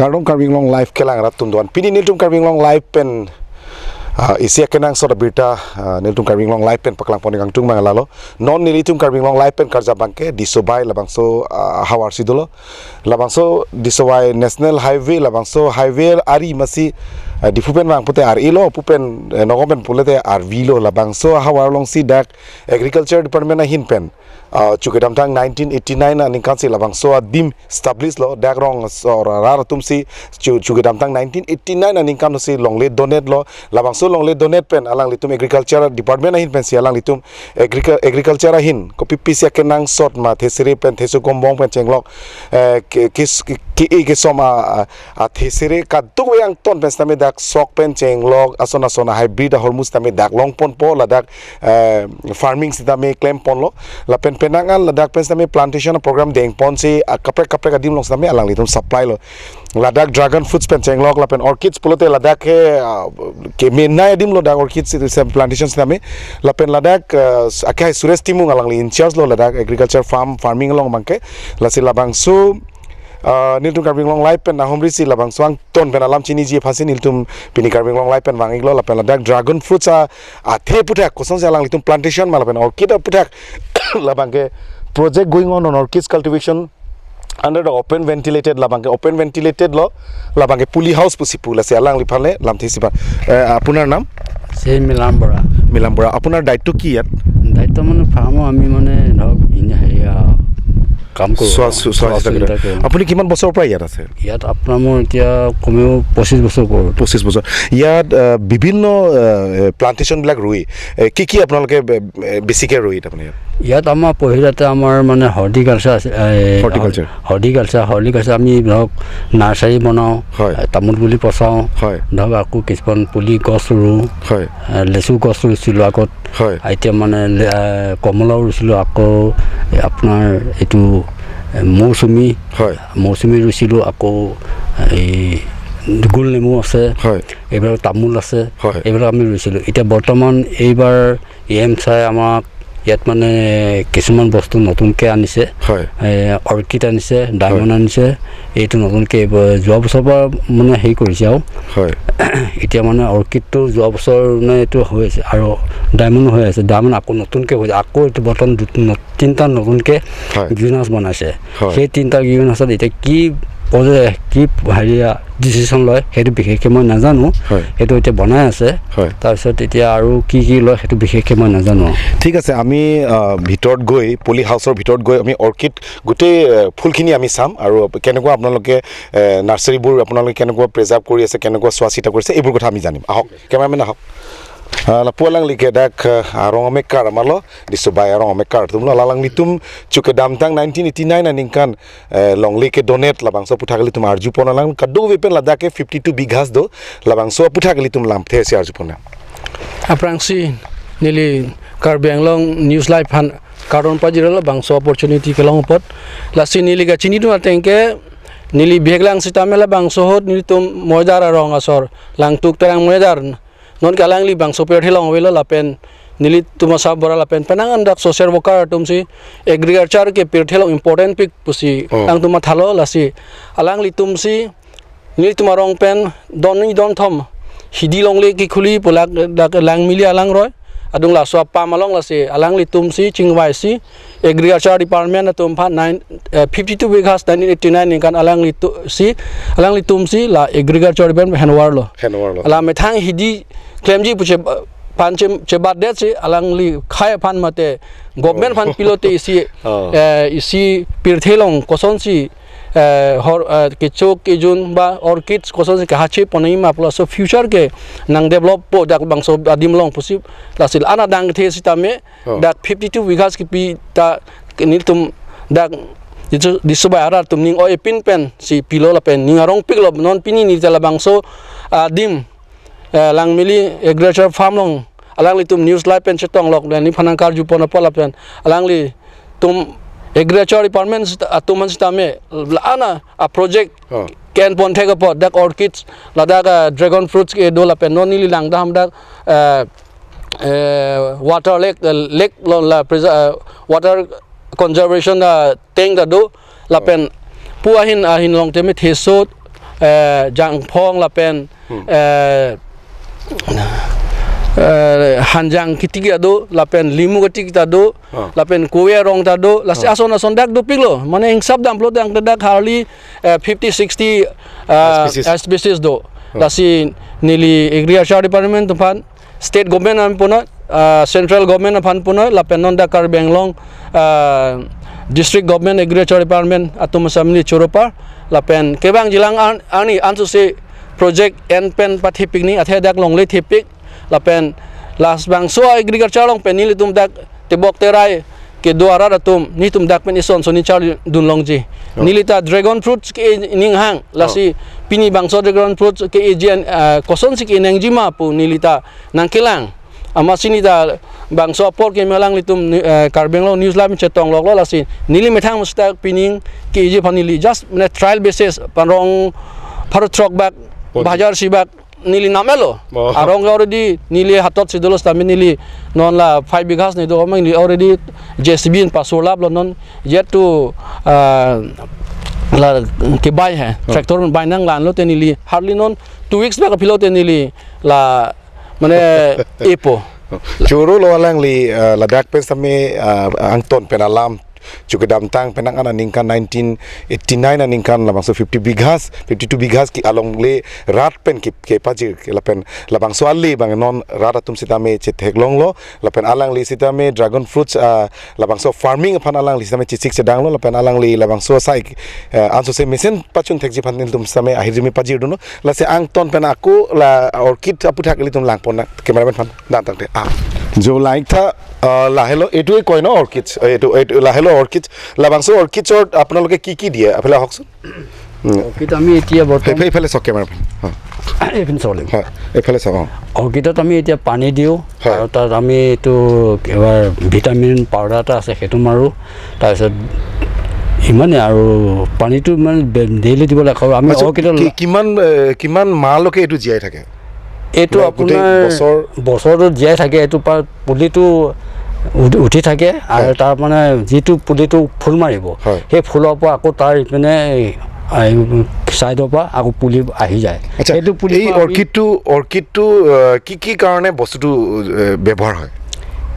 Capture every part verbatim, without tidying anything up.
Kardom Karbi Anglong Live kelang rat atum doan. Pini nelitum Karbi Anglong Live pen, ah, isi akenangsot abirta, ah, nelitum Karbi Anglong Live pen paklang pon ingtung mang lalo. Non nelitum Karbi Anglong Live pen karja abangke Disobai labangso, ah, havar si dolo. Labangso Disobai National Highway, labangso highway ari masi, ah, Diphu pen vang pute ari lo, pu pen, eh, Nagaon pen pulote arvi lo, labangso havar alongsi dak Agriculture Department ahin pen, ah, chukedamtang nineteen eighty-nine aningkan si labangso adim establish lo, dak rong asor arat atum si chu, chukedamtang nineteen eighty-nine aningkan si longle donate lo, labangso longle donate pen alanglitum Agriculture Department ahin pen si alanglitum agricu-, agriculture ahin kopi pisi akenangsot ma thesere pen theso kombong pen chenglok, eh, ke, ke, ke, ke, kesom a, a, a thesere kadokave angton pen sitame dak sok pen chenglok ason ason a hybrid ahormu sitame dak long ponpo, ladak, eh, farming sitame klem ponlo, lapen penang an ladak pen sitame plantation program deng ponsi, ah, kaprek kaprek adim along sitame alanglitum supply lo. Ladak dragon fruits pen chenglok lapen orchids pulote ladak ke, ah, kemenei adim lo dak orchids si, si plantation sitame. Lapen ladak, ah, akehai Suresh Timung alangli in charge lo ladak agriculture farm, farming along abangke. Lasi labangso, ah, nelitum Karbi Anglong Live pen ahomri si labangso angton pen alam chiniji aphansi nelitum pini Karbi Anglong Live pen vang-iklo, lapen ladak dragon fruits a, athe aphuthak kosonsi alanglitum plantation ma lapen orchid aphuthak labangke project going on on orchids cultivation under the open ventilated, labangke open ventilated lo, labangke poly house pusi pu, lasi alangliphan le lamthe isi pan. Eh, আপোনাৰ নাম? শ্ৰী মিলাম বৰা। মিলাম বৰা, আপোনাৰ দায়িত্ব কি ইয়াত? দায়িত্ব মানে ফাৰ্মৰ আমি মানে ধৰক এনে হেৰি, আ, কাম কৰোঁ। চোৱা, চোৱা, চোৱা চিতা কৰে। চিতা কৰোঁ। আপুনি কিমান বছৰৰ পৰা ইয়াত আছে? ইয়াত আপোনাৰ মোৰ এতিয়া কমেও পঁচিছ বছৰ হ'ল। পঁচিছ বছৰ। ইয়াত, আ, বিভিন্ন, আ, এ, প্লাণ্টেশ্যনবিলাক ৰুই, এ, কি কি আপোনালোকে বে-, এ, বেছিকে ৰুই তাৰমানে ইয়াত? ইয়াত আমাৰ পহিলাতে আমাৰ মানে হৰ্টিকালচাৰ আছে, এ, হৰ্টিকালচাৰ। হৰ্টিকালচাৰ, হৰ্টিকালচাৰ আমি ধৰক নাৰ্চাৰী বনাওঁ, হয়। এ, তামোল পুলি পচাওঁ, হয়। ধৰক আকৌ কিছুমান পুলি গছ ৰুওঁ, হয়। এ, লেচু গছ ৰুইছিলোঁ আগত, হয়। এতিয়া মানে লে-, এ, কমলাও ৰুইছিলোঁ, আকৌ এ, আপোনাৰ এইটো, এ, মৌচুমী, হয়। মৌচুমী ৰুইছিলোঁ, আকৌ এই গোল নেমু আছে, হয়। এইবিলাক তামোল আছে, হয়। এইবিলাক আমি ৰুইছিলোঁ। এতিয়া বৰ্তমান এইবাৰ ই এম ছাৰে আমাক ইয়াত মানে কিছুমান বস্তু নতুনকে আনিছে। হয়। এ, অৰ্কিড আনিছে, ডায়মণ্ড হয়। আনিছে। এইটো নতুনকে এইবাৰ যোৱা বছৰৰ পৰা মানে হেৰি কৰিছে আৰু। হয়। এতিয়া মানে অৰ্কিডটো যোৱা বছৰ মানে এইটো হৈ আছে আৰু ডায়মণ্ড হৈ আছে। ডায়মণ্ড আকৌ নতুনকে হৈ আছে। আকৌ এইটো বৰ্তমান দু-, ন-, তিনিটা নতুনকে হয়। গ্ৰীণ হাউচ বনাইছে। হয়। সেই তিনিটা গ্ৰীণ হাউচত এতিয়া কি পজে-, কি হেৰি ডিচিশ্যন লয়, সেইটো বিশেষকৈ মই নাজানো। হয়। সেইটো এতিয়া বনাই আছে। হয়। তাৰপিছত এতিয়া আৰু কি কি লয়, সেইটো বিশেষকৈ মই নাজানো। ঠিক আছে, আমি, আহ, ভিতৰত গৈ, পলি হাউচৰ ভিতৰত গৈ আমি অৰ্কিড গোটেই, আহ, ফুলখিনি আমি চাম আৰু কেনেকুৱা আপোনালোকে, আহ, নাৰ্চাৰীবোৰ আপোনালোকে কেনেকুৱা প্ৰিজাৰ্ভ কৰি আছে, কেনেকুৱা চোৱা চিতা কৰিছে, এইবোৰ কথা আমি জানিম। আহক, কেমেৰামেন আহক। আহ, lapu alangli ke dak, ah, arong amekar ma lo, Disobai arong amekar atum lo, alanglitum chukedamtang nineteen eighty-nine aningkan, eh, longle ke donate labangso aphuthak ilitum arjupon alang, kadokave pen ladak ke fifty-two bighas do, labangso aphuthak ilitum lamthe si arjupon. Aphrangsi neli Karbi Anglong News Live aphan kardom pajirlo labangso opportunity kelong apot. Lasi neli kachinidun ateng ke neli bihek lang sitame labangso ahut nelitum Moidar arong asor, Langtuk Terang Moidar. Non ke alangli bangso pirthe long avelo lapen nelitum asap bora lapen penang an dak social worker atum si agriculture ke pirthe long important pik pusi Oh. alangtum mathalo lasi alanglitum si nelitum arong pen don ni don thom hidi longle kekhuli pu lak dak Langmili alangroi adung laso apam along lasi alanglitum si chingvai si Agriculture Department atum aphan nine, eh, fifty-two bighas nineteen eighty-nine aningkan alanglitum si, alanglitum si la Agriculture Department henvar lo. Henvar lo. Ala methang hidi klemji pu che, pan che, chebatdet si alangli khei aphan mate government Oh. aphan pilote isi, Oh. eh, isi pirthe long kosonsi, eh, hor, eh, kechok kejun ba orchids kosonsi kahache ponai ma pulo laso future ke nang develop po dak bangso adim long pusi lasi la-an adang the sitame Oh. dak fifty-two bighas kipi ta nelitum dak Diso-, Disobai arat atum ning oi pin pen si pilo lapen ning arong piklo non pini neli ta labangso adim, eh, Langmili Agriculture Farm along alanglitum News Live pen chetong lok dan ni phanang karjupon apot lapen alanglitum Agriculture Department sit-, atum aphan sitame la-an a project Oh. ke-en pon thek apot dak orchids ladak, eh, dragon fruits ke do lapen non neli langdam dak, eh, eh, water lake, eh, lake lo la preser-, eh, water conservation, eh, tank ta do lapen pu ahin ahin long teme theso eh, Jangphong lapen, Hmm. eh, eh, Hanjang kiti ta do, lapen Limu kiti ta do, Ah. lapen Kowe arong ta do, lasi Ah. ason ason dak dopiklo. Mane ingsap damlo tangte dak hardly, eh, fifty, sixty, eh, Species. species do. Ah. Lasi neli Agriculture Department atum aphan, State Government aphan punoi, ah, Central Government aphan punoi, lapen non dak Karbi Anglong, ah, District Government Agriculture Department atum asam neli choro apar, lapen kevang jilang an-, arni ansose project en pen pathepik nangji, athe dak longle thepik, lapen labangso agriculture along pen nelitum dak tebok terai kedo arat atum, nelitum dak pen ison son neli charli dun longji. Oh. Neli ta dragon fruit ke-e nangji hang, lasi Oh. pini bangso dragon fruit ke-eji an, ah, kosonsi ke-e nangji ma pu neli ta nangkelang. Amatsi neli ta bangso apor keme alanglitum, eh, Karbi Anglong News Live chetong loklo, lasi neli methang musta pining ke-eji aphan neli just mane trial basis, parong pharo throk bak, Pon- bajar si bak, neli nam-etlo. Oh. Arong already neli hatot si dolo setame neli non la five bighas neli do, neli already J C B in pasurlaplo, non yet to, ah, la kebai he. Oh. Tractor bai nanglanlo te neli hardly non two weeks bak aphi lo te neli la mane epo. Chorolo alangli, ah, ladak pen setame, ah, angton pen alam chu kedamtang penang an aningkan nineteen eighty-nine aningkan labangso fifty bighas, fifty-two bighas ke alongle rat pen ke, kepajir ke lapen labangso ale abang non rat atum setame chetheklonglo, lapen alangli setame dragon fruits, ah, labangso farming aphan alangli setame chesik chedanglo, lapen alangli labangso sai, eh, ansose mesen pachun thekji aphan nelitum setame ahirjume pajir dunlo, lasi angton pen ako la orchid aputhak ilitum langpon nang cameraman aphan dantang te. Ah. Jo langtha, ah, lahelo, এইটো কয় ন orchid, এইটো, এইটো lahelo orchid, labangso orchid ot আপোনালোকে কি কি দিয়ে? এইফালে আহকচোন। উম। Orchid আমি এতিয়া বৰ্তমান এইফালে, এইফালে চাওক cameraman। হয়। এইপিনে চাব লাগিব। হয়, এইফালে চাওক, অ। Orchid ত আমি এতিয়া পানী দিওঁ, হয়। আৰু তাত আমি এইটো এবাৰ ভিটামিন পাউডাৰ এটা আছে, সেইটো মাৰোঁ। তাৰপিছত ইমানে আৰু পানীটো মানে বে-, ডেইলি দিব লাগে। আৰু আমি আচ্ছা, orchid ত কি-, কিমান, এ, কিমান মাহলৈকে এইটো জীয়াই থাকে? এইটো মানে গোটেই আপোনাৰ বছৰ? বছৰটো জীয়াই থাকে, এইটো পৰা পুলিটো উঠি, উঠি থাকে আৰু হয়। তাৰ মানে যিটো পুলিটো ফুল মাৰিব, হয়। সেই ফুলৰ পৰা আকৌ তাৰ ইপিনে, এই, এই চাইডৰ পৰা আকৌ পুলি আহি যায়। আচ্ছা, সেইটো পুলি এই পৰা আমি orchid টো, orchid টো, আহ, কি কি কাৰণে বস্তুটো, আহ, ব্যৱহাৰ হয়?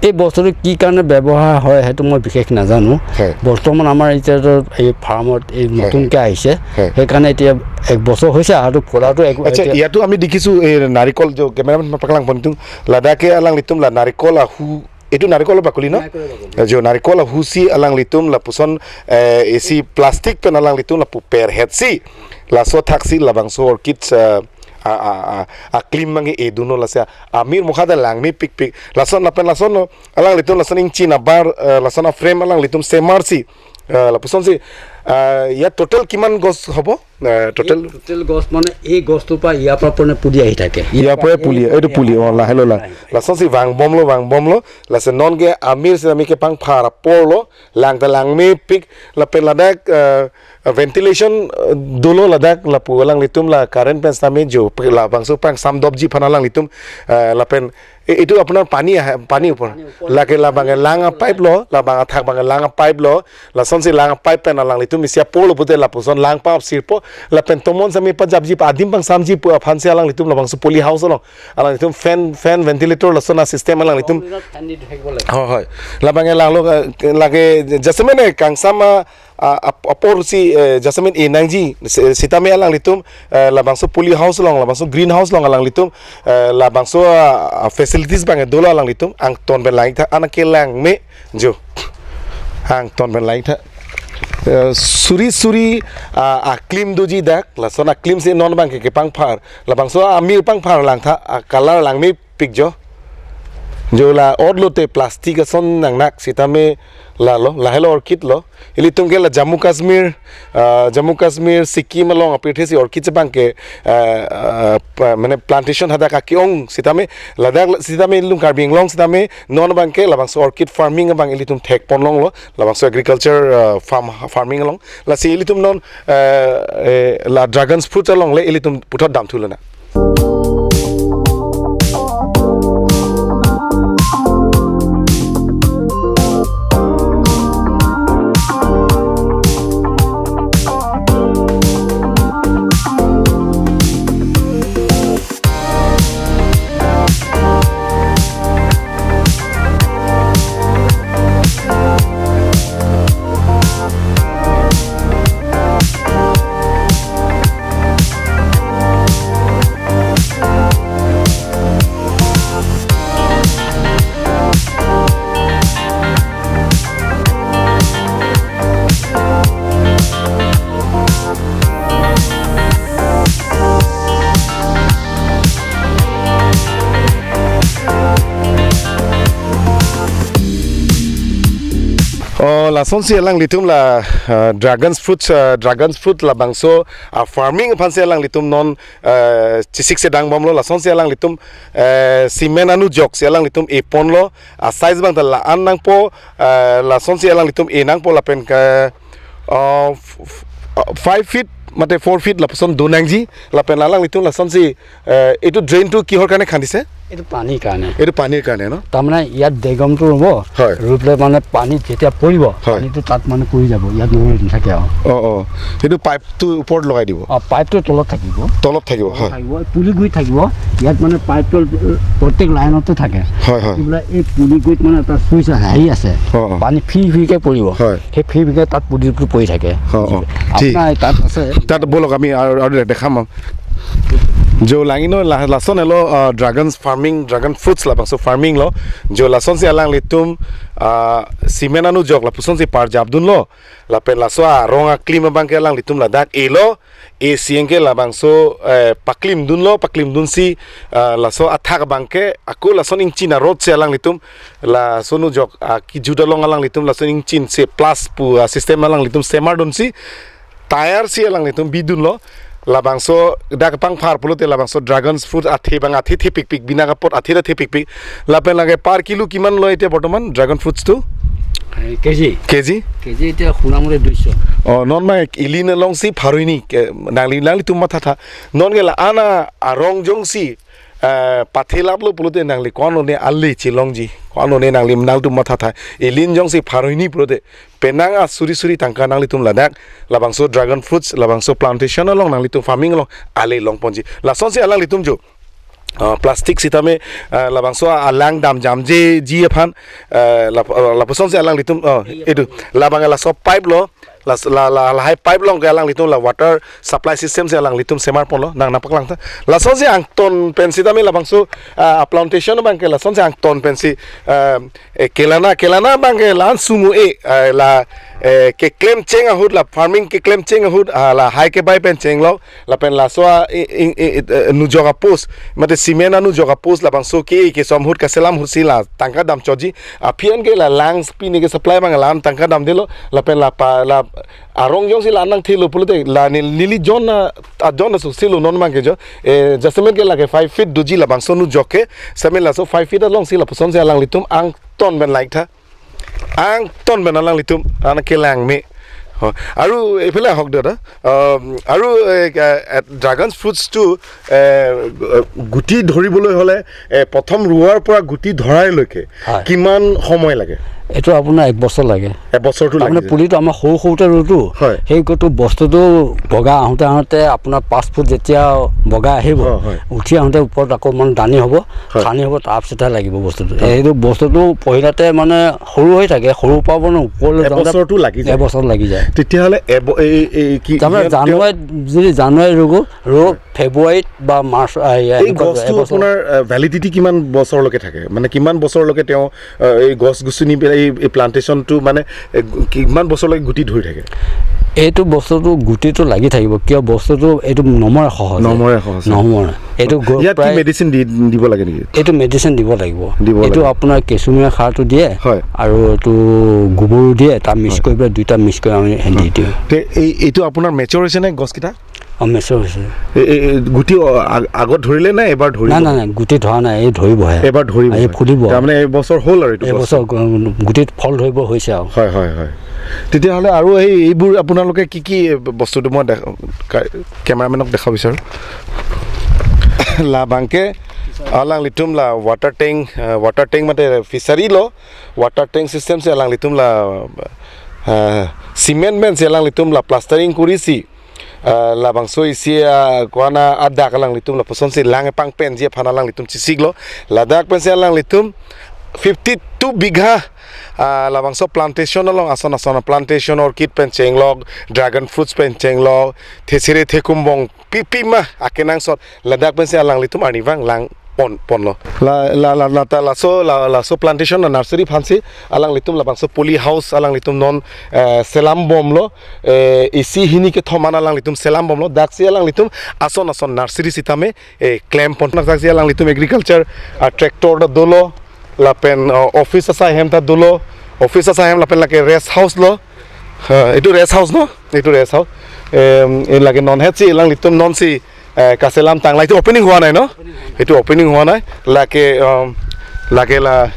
এই বস্তুটো কি কাৰণে ব্যৱহাৰ হয়, সেইটো মই বিশেষ নাজানো। হয়। বৰ্তমান আমাৰ এতিয়াতো এই ফাৰ্মত এই হয়, নতুনকে হয়। আহিছে, হয়। সেইকাৰণে এতিয়া এক বছৰ হৈছে আৰু ফুলাটো এক-, আচ্ছা, এতিয়া ইয়াতো আমি দেখিছো এই নাৰিকল, যে cameraman paklang pontung, ladake alanglitum la নাৰিকল আহু, এইটো নাৰিকলৰ বাকলি ন? নাৰিকলৰ বাকলি। এ, যে নাৰিকল আহুসি alanglitum lapuson, A, isi plastic pen alanglitum lapu perhetsi, laso thaksi labangso orchid, eh, a, a, a, aklim mangi edunlo, lasi amir mukha ta langmepikpik. Lason lapen lason no, alanglitum lason ingchin abar, eh, lason a-frame alanglitum semarsi, eh, lapusonsi, eh, ইয়াত total কিমান গছ হ'ব? Eh, total? এই total গছ মানে এই গছটোৰ পৰা ইয়াৰ পৰা মানে পুলি আহি থাকে। ইয়াৰ পৰাই পুলি, এইটো পুলি, অ, লাহে লাহে। Lasonsi vangbomlo, vangbomlo, lasi non ke amir si ami kepangphar aporlo, lang ta langmepik, lapen ladak, eh, ventilation, eh, dolo ladak, lapu alanglitum la current pen setame jo, labangso pangsamdopji aphan alanglitum, eh, lapen, এ-, এইটো আপোনাৰ পানী আহে, পানী ওপৰ। পানী ওপৰ। Lake labang lang a-pipe lo, labang athak bang lang a-pipe lo, lasonsi lang a-pipe pen alanglitum isi aporlo pute lapuson lang pa apsirpo, lapen tomon setame pajapji pa adim pangsamji pu aphansi alanglitum labangso poly house along, alanglitum fan, fan ventilator lason a-system alanglitum. Fan di thek bole. হয়, হয়। Labang langlo, eh, lake jasemen, eh, kangsam a, a, ap-, aporsi, eh, jasemen e nangji, se-, setame alanglitum, eh, labangso poly house along, labangso green house along alanglitum, eh, labangso, ah, ah, facilities bang dolo alanglitum, angton pen langtha, anak ke langme, jo. Angton pen langtha. Eh, suri suri, ah, aklim doji dak, lason aklim si non bang ke kepangphar, labangso amir pangphar langtha, a-color langmepik jo. Jo la otlote plastic ason nangnak setame lalo, lahelo orchid lo. Ilitum ke la Jammu Kashmir, ah, Jammu Kashmir, Sikkim along apirthe si orchid abang ke, ah, ah, pa-, mane plantation hadak ake-ong setame, ladak setame ilitum Karbi Anglong setame, non abang ke labangso orchid farming abang ilitum thekponlonglo, labangso agriculture, ah, farm, farming along. Lasi ilitum non, eh, eh, la dragon fruit along le ilitum puthot damthulo na. Lasonsi alanglitum la, uh, dragons fruits, uh, dragons fruit labangso, uh, farming aphansi alanglitum non, uh, chesik sedang bomlo. Lasonsi alanglitum, uh, cement anu joksi alanglitum e ponlo. A size abang ta la-an nangpo, uh, lasonsi alanglitum e nangpo lapen ke, uh, f-, f-, uh, five feet mate four feet lapuson do nangji. Lapen alanglitum lasonsi, uh, এইটো drain টো কিহৰ কাৰণে খান্দিছে? এইটো পানীৰ কাৰণে। এইটো পানীৰ কাৰণে ন? তাৰমানে ইয়াত ড্ৰেগনটো ৰুব, হয়। ৰুই পেলাই মানে পানী যেতিয়া পৰিব, হয়। পানীটো তাত মানে পৰি যাব, ইয়াত নৰৈ নাথাকে আৰু। অ, অ। সেইটো পাইপটো ওপৰত লগাই দিব? অ, পাইপটো তলত থাকিব। তলত থাকিব, হয়। থাকিব, পুলি গুৰিত থাকিব। ইয়াত মানে পাইপটো প্ৰত্যেক লাইনতে থাকে। হয়, হয়। থাকি পেলাই এই পুলি গুৰিত মানে এটা চুইচ আছে, হেৰি আছে। অ, অ। পানী ফিৰ ফিৰকে পৰিব। হয়। সেই ফিৰ ফিৰকে তাত পুলিটো পৰি থাকে। অ, অ। ঠিক। আপোনাৰ তাত আছে। তাত বলক আমি আৰু, আৰু দেখাম। Jo langnon la, lason helo, uh, dragons farming, dragon fruits labangso farming lo. Jo lasonsi alanglitum, uh, cement anu jok lapusonsi parjap dunlo. Lapen laso arong aklim abangke alanglitum ladak elo. E si anke labangso, eh, paklim dunlo, paklim dunsi, uh, laso athak abangke ako lason ingchin arotsi alanglitum, laso nu jok, uh, kijut along alanglitum lason ingchinsi plus pu, uh, system alanglitum semar dunsi tayarsi alanglitum bidunlo. Labangso dak pangphar pulote labangso dragons fruit athe abang athe thepikpik, bina kapot athe thepikpik. Lapen lake per kilo কিমান লয় এতিয়া বৰ্তমান dragon fruits টো? এই KG. KG? KG এতিয়া শুনামতে দুইশ। অ, non ma ilin alongsi pharo hini ke, nangli, nanglitum mathatha. Non ke la-an arong jongsi, eh, pathelaplo pulote nangli ko-an lone ale chelongji. Ko-an lone nangli nangtum mathatha. Ilin jongsi pharo hini pulote penang asuri suri tangka nanglitum ladak labangso dragon fruits, labangso plantation along nanglitum farming along ale longponji. Lasonsi alanglitum jo, uh, plastic sitame, uh, labangso alang damjamjeji aphan, uh, lap-, uh, lapusonsi alanglitum, uh, এইটো labang laso pipe lo, las-, la, la, lahai pipe along ke alanglitum la water supply system si alanglitum semar ponlo, nang nangpaklangtha. Lasonsi angton pen sitame labangso, uh, plantation abangke lasonsi angton pensi, uh, eh, kelana, kelana abangke la-an sumu e, eh, la, eh, keklem cheng ahut, la farming keklem cheng ahut, ah, lahai kebai pen chenglok, lapen laso a, i, i, i, eh, nu jok a post, mate cement anu jok a post labangso ke, kesom ahut kaselam ahutsi la tangka damchotji. Aphi anke la lang pine ke supply abang la-an tangka damdelo, lapen la pa, la arong jongsi la nangthelo pulote la neli, neli jon na, a jon na suksilo non abangke jo. Eh, jasemet ke lake five feet doji labangso nu jok ke, samin laso five feet alongsi lapusonsi alanglitum angton pen like tha. Angton pen alanglitum an kelang me. Ho, আৰু এইফালে আহক দাদা। আম, আৰু, এ, এ, dragon fruits টো, এ, গুটি ধৰিবলৈ হ'লে, এ, প্ৰথম ৰোৱাৰ পৰা গুটি ধৰালৈকে হয়। কিমান সময় লাগে? এইটো আপোনাৰ এক বছৰ লাগে। এবছৰটো লাগি আপোনাৰ যায়। পুলিটো আমাৰ সৰু সৰুতে ৰুটো, হয়। সেই কতো বস্তুটো বগা আহোঁতে আহোঁতে আপোনাৰ পাঁচ ফুট যেতিয়া বগা আহিব, হয়, হয়। উঠি আহোঁতে ওপৰত অকণমান ডানি হ'ব, হয়। ঠানি হ'ব, তাৰপিছতহে লাগিব বস্তুটো। হয়। এইটো বস্তুটো পহিলাতে মানে সৰু হৈ থাকে, সৰুৰ পৰা মানে ওপৰলৈ যাওঁতে এবছৰটো লাগি যায়। এবছৰ লাগি যায়। তেতিয়াহ'লে এব-, এই, এই কি, তাৰমানে ইয়াত তেওঁ জানুৱাৰীত, যদি জানুৱাৰী ৰুব, ৰুব, হয়। ফেব্ৰুৱাৰীত বা মাৰ্চ, আ, এই এই এনেকুৱা গছটো এবছৰ। আপোনাৰ, আ, ভেলিডিটি কিমান বছৰলৈকে থাকে? মানে কিমান বছৰলৈকে তেওঁ, আ, এই গছ গছনি, এই, এই প্লান্টেশ্যনটো মানে, এ, কিমান বছৰলৈকে গুটি ধৰি থাকে? এইটো বস্তুটো গুটিটো লাগি থাকিব, কিয় বস্তুটো এইটো নমৰে সহজে। নমৰে সহজে। নমৰে। এইটো গ-, ইয়াত কি প্ৰায় মেডিচিন দি, দিব লাগে নেকি? এইটো মেডিচিন দিব লাগিব। দিব এইটো লাগিব। আপোনাৰ কেঁচুমূৰীয়া সাৰটো দিয়ে হয়। আৰু এইটো গোবৰো দিয়ে, তাত মিক্স হয়। কৰি পেলাই দুইটা মিক্স কৰি আমি দি দিওঁ। তে এই, এইটো আপোনাৰ মেচিয়ৰ হৈছে নে গছকেইটা? অ, মেচিয়ৰ হৈছে। এই, এই, এই গুটি, অ, আগ-, আগত ধৰিলে নে এবাৰ ধৰিব? নাই, নাই, নাই, গুটি ধৰা নাই, এই ধৰিবহে। এবাৰ ধৰিব। এই ফুলিব। তাৰমানে এইবছৰ হ'ল আৰু এইটো এই গছ। বছৰ গ-, গুটিত ফল ধৰিব হৈছে আৰু। হয়, হয়, হয়। তেতিয়াহ'লে আৰু এই, এইবোৰ আপোনালোকে কি কি বস্তুটো মই দেখা-, কা-, কেমেৰামেনক দেখাব বিচাৰোঁ। Labangke alanglitum la water tank, uh, water tank mate fishery lo, water tank system si alanglitum la, uh, cement pen si alanglitum la plastering kurisi, ah, labangso isi, ah, ko-an adak alanglitum lapusonsi lang pangpenji aphan alanglitum chesiklo. Ladak pensi alanglitum fifty-two bigha, ah, labangso plantation along ason ason plantation, orchid pen chenglok, dragon fruits pen chenglok, thesere thekumbong pipima akenangsot ladak pensi alanglitum arnivang lang pon, ponlo. La, la, la, la, ta laso, la, laso plantation la nursery aphansi alanglitum labangso poly house alanglitum non, eh, selam bomlo, eh, isi hini kethom an alanglitum selam bomlo, daksi alanglitum ason ason nursery sitame, eh, klem pon. Daksi alanglitum agriculture, ah, tractor ta dolo, lapen, ah, office asai hem ta dolo, office asai hem lapen lake rest house lo. Ha, itu rest house no? Itu rest house. Em, eh, lake non het si alanglitum non si, eh, kaselam tanglo, itu opening hua nai no? Itu opening hua nai. Lake, um, lake la,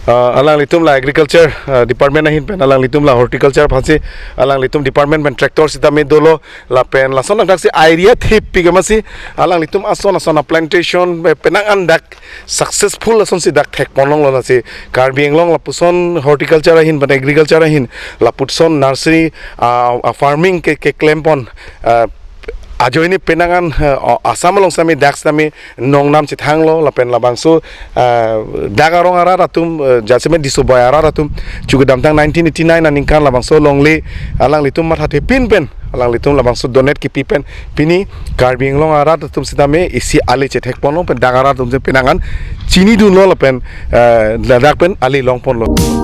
uh, alanglitum la agriculture, uh, department ahin pen alanglitum la horticulture aphansi alanglitum department pen tractor sitame dolo lapen lason angthak si area thip pi kama si alanglitum ason ason a plantation, eh, penang an dak successful asonsi dak thekponlonglo nasi Karbi Anglong lapuson horticulture ahin pen agriculture ahin lapuson nursery, ah, ah, farming ke, keklempon, ah, ajoine penang an, ah, Assam along sitame dak sitame nongnam chethanglo lapen labangso, ah, dak arong arat atum, ah, jasemet Diso Bhoi arat atum chukidamtang nineteen eighty-nine aningkan labangso longle alanglitum mathathe pin pen alanglitum labangso donate kipi pen pini Karbi Anglong arat atum sitame isi ale chethekponlo pen dak arat atum si penang an chinidunlo lapen, eh, ladak pen ale longponlo.